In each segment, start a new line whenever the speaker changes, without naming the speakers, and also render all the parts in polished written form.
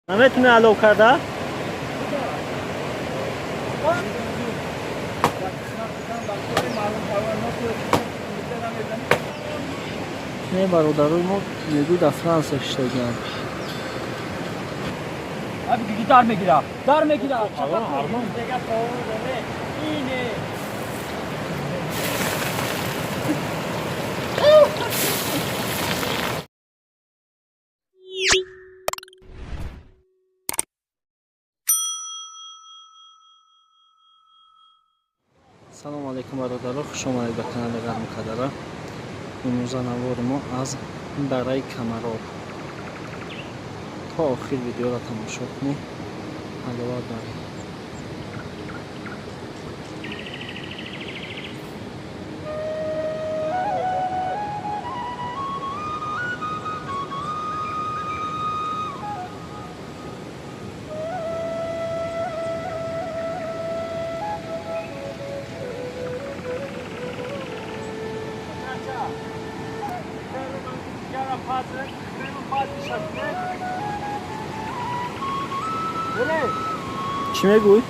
Наметуни алов карда? Не, бародарои мо мегӯй дар Франсия шиштагианд.
Дар мегира, дар мегира.
Салому алайкум, бародаро, хуш омадед ба канали Ғармукадара. Имрӯза навори мо аз дараи Камароб. То охир видеоро тамошо кунед, ҳаловат баред. Чӣ мегӯй?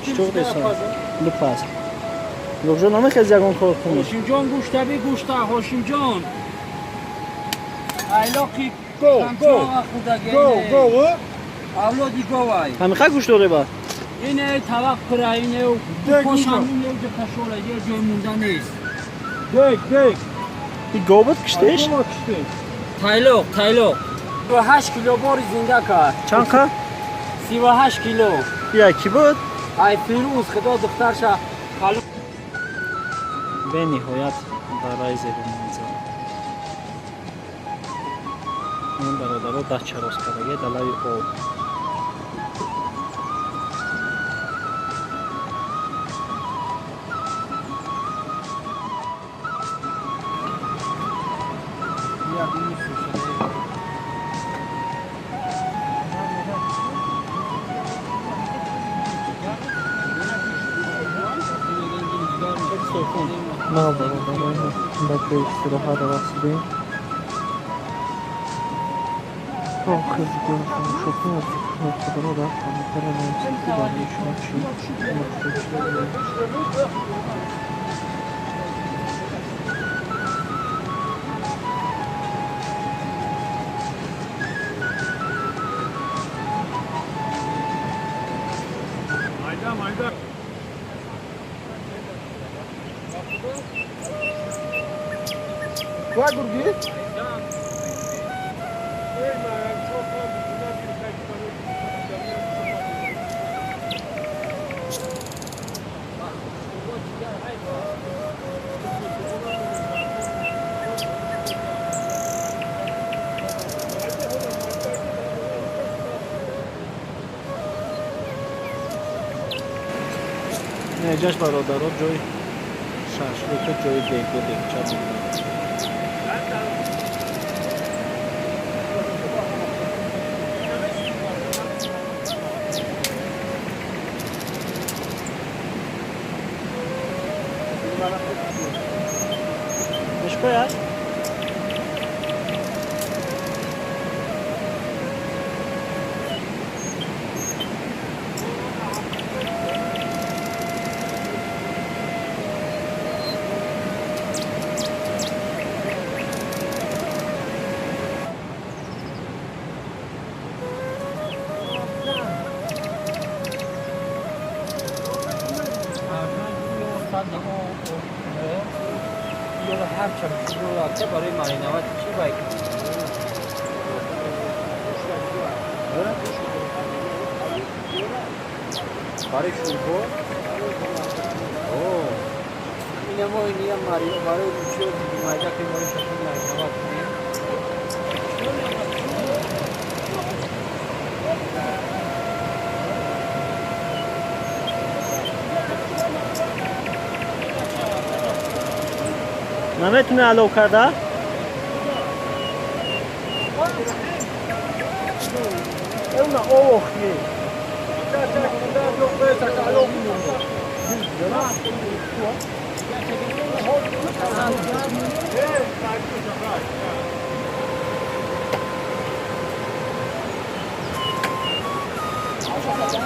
Чӣ десан? Лупас. Луқҷон, намехез ягон кор кунӣ?
Ҳошимҷон, гӯшта бигӯшта, Ҳошимҷон. Айлоқи
Го, го. Го, го,
авлоди говай.
Ҳамиха гӯшт дорӣ ба?
Ине тавақ кура, ине
Дег.
Пошам, ине кашола, ҷой монда нест.
Дег, дег.
И гов буд киштеш?
Гова киштеш.
Тайлоқ, тайлоқ. 8 кило бори зинда кард.
Чанд қа?
38 кило.
Я ки буд?
Ай Фирӯз, худо духтарша.
Бениҳоят дараи зебоманзара. Ин бародаро дастчароз кардаги дар лаби об.
На, бародарои мо ба ҷои истироҳат расидем. То охир видеоро тамошо кунед, фикрҳои худро дар комментария нависед, ки барои шумо чӣ муфид.
Майда, майда. Ква гурги?
Неҷаш, бародаро, ҷои шашлика, ҷои дегу дегча буд. Мешкояд?
Барои мариноват чӣ бай?
Барои шӯрбо?
Ина мо иния барои чӣ майда ки барои шакли мариноват кунем.
Наметуни алов карда? Эуна овохи. Шумо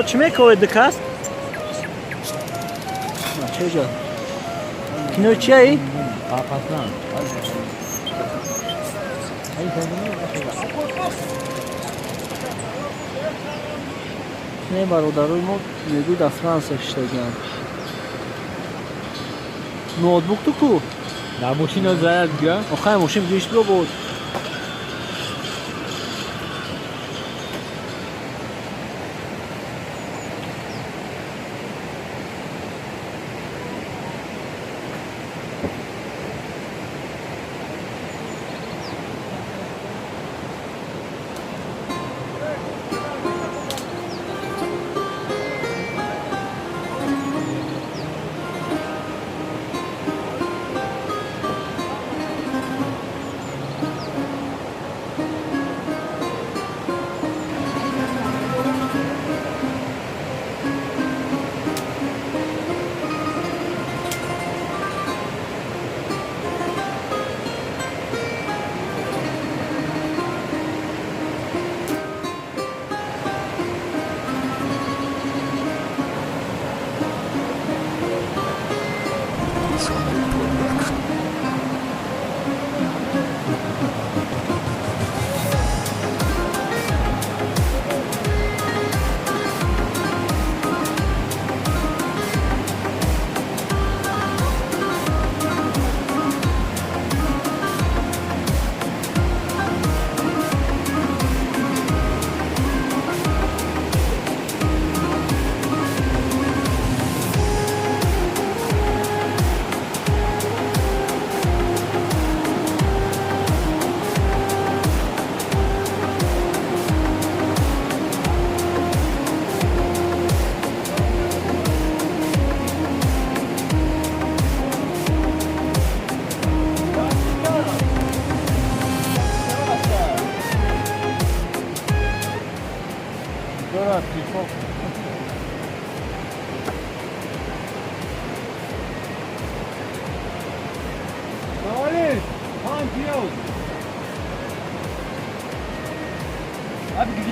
чӣ мековед, дукаст? Чеҷа? Кинои чияи? Не, бародарои мо мегӯй дар Франсия шиштагианд. Ноутбук ту ку?
Дар мошино заряд гира.
Охай мошин гиришт буд.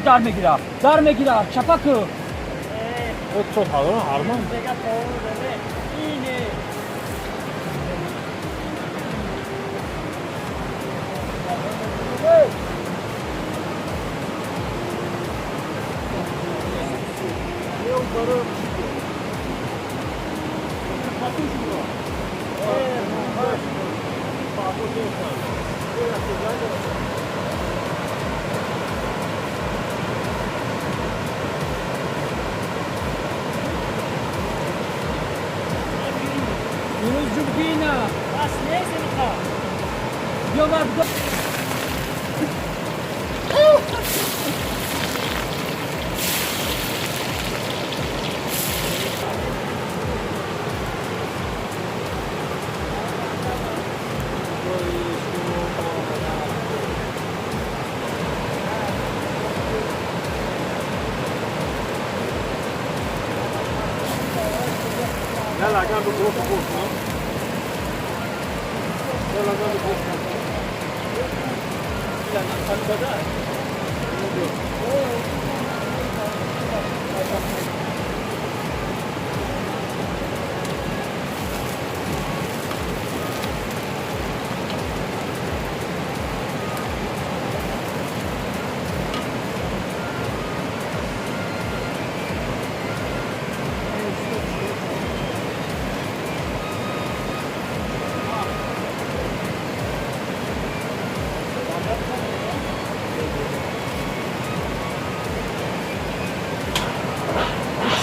Дар мегира, дар мегира, чапак.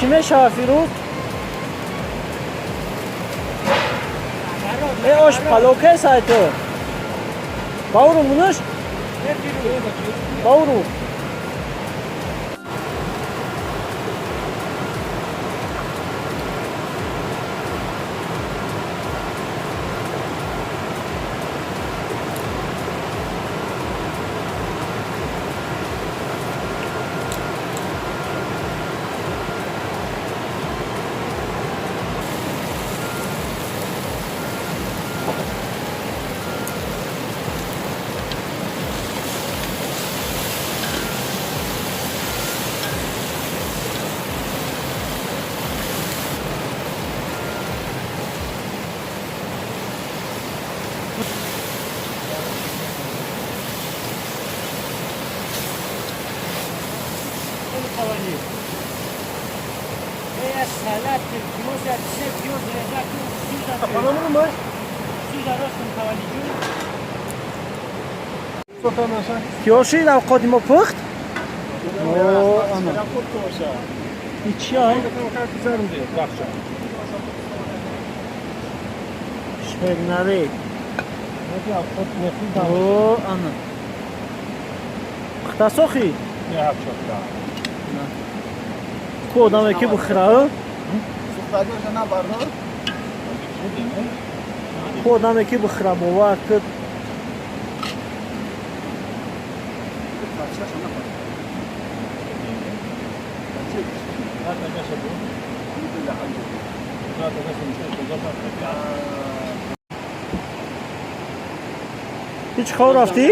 Чӣ мешавад, Фирӯз? Э, ош палоке сайту. Бауру мунуш? Бауру.
Киёшид авқоти мо пухт? О, ана. Ичи ай? Шернари. О, ана. Пухта сохи? Ку одаме ки бухӯра? Ку одаме ки бухӯра, бовар куд. Ҳеҷ хоб рафтӣ?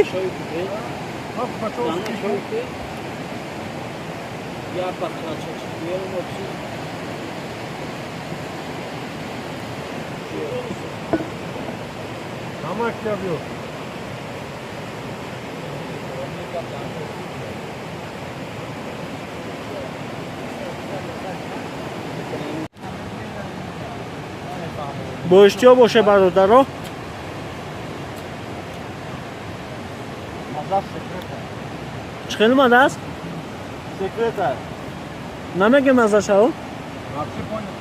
Я бахлача чигуем вообще.
Бо иштиҳо боше, бародаро. Чӣ хел омадааст?
Секрета.
Намеге маззашао?
Вообще понял.